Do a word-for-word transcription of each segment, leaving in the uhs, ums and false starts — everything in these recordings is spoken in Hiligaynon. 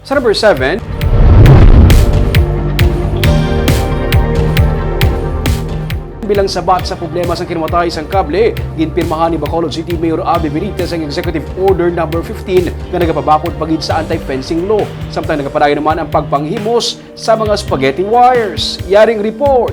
Sa number seven, bilang sabat sa problema sang kinamatay sang kable, ginpirmahan ni Bacolod City Mayor Abby Benitez ang Executive Order Number fifteen nga nagapabakod pa gid sa anti-fencing law, samtang nagapadayon naman ang pagpanghimos sa mga spaghetti wires. Yaring report.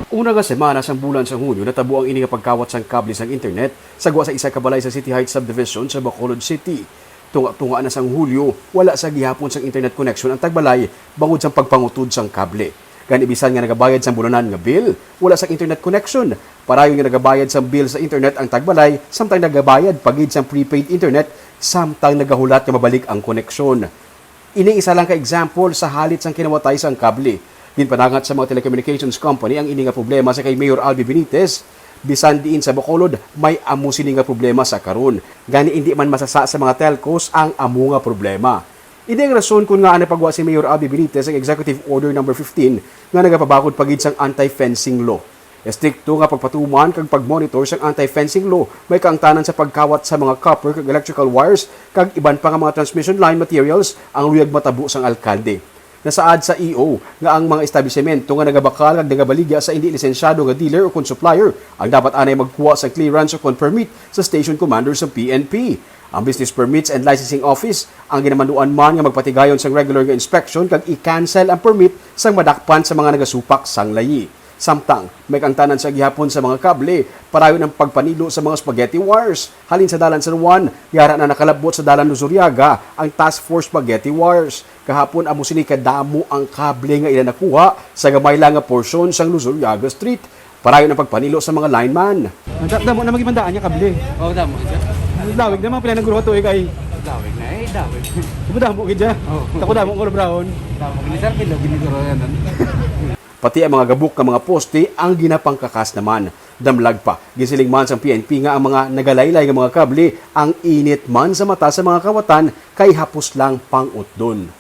Una nga semana sang bulan sang Hunyo natabo ang ini nga pagkawat sang kable sang internet sa gwa sa isa ka balay sa City Heights Subdivision sa Bacolod City. Tunga-tunga na sang Hulyo, wala sa gihapon sang internet connection ang tagbalay bangod sang pagpangutod sang kable. Gani, bisan nga nagabayad sang bulanan nga bill, wala sang internet connection. Parayon nga nagabayad sang bill sa internet ang tagbalay, samtang nagabayad pa gid sang prepaid internet samtang nagahulat nga mabalik ang koneksyon. Ini isa lang ka example sa halit sang kinawatay sang kable. Ginpanangat sa mga telecommunications company ang ini nga problema sa kay Mayor Albi Benitez. Bisan diin sa Bacolod, may amo sini nga problema sa karon. Gani, indi man masasa sa mga telcos ang amo nga problema. Ini ang rason kon ngaa nagpagwa si Mayor Albi Benitez sang Executive Order Number fifteen nga nagapabakod pa gid sang anti-fencing law. Estrikto nga pagpatuman kag pag-monitor sang anti-fencing law may kaangtanan sa pagkawat sa mga copper kag electrical wires kag iban pa nga mga transmission line materials ang luyag matabo sang alkalde. Nasaad sa E O nga ang mga establisemento nga nagabakal kag nagabaligya sa indi lisensyado nga dealer o kon supplier ang dapat anay magkuha sa clearance o kon permit sa station commander sa P N P. Ang Business Permits and Licensing Office ang ginamanduan man nga magpatigayon sang regular nga inspection kag i-cancel ang permit sang madakpan sa mga nagasupak sang layi. Samtang may kaangtanan sa gihapon sa mga kable, parayon ang pagpanilo sa mga spaghetti wires. Halin sa dalan San Juan, yara na nakalabot sa dalan Luzuriaga ang Task Force Spaghetti Wires. Kahapon, amo sini kadamo ang kable nga ila nakuha sa gamay lang nga porsyon sang Luzuriaga Street. Parayon ang pagpanilo sa mga lineman. Ang da-, damo na magibandaan niya kable. Oh, damo, sir. Dawig na mga pila na guro tuig ay. Dawig na, eh, dawig. Damo gid siya. Oh. Tako damo ang kulay brown. Damo gid, sir, pila gid guro yan. Pati ang mga gabok nga mga poste ang ginapangkakas naman. Damlag pa, ginsiling man sang P N P nga ang mga nagalaylay nga mga kable ang init man sa mata sa mga kawatan kay hapos lang pang-utdon.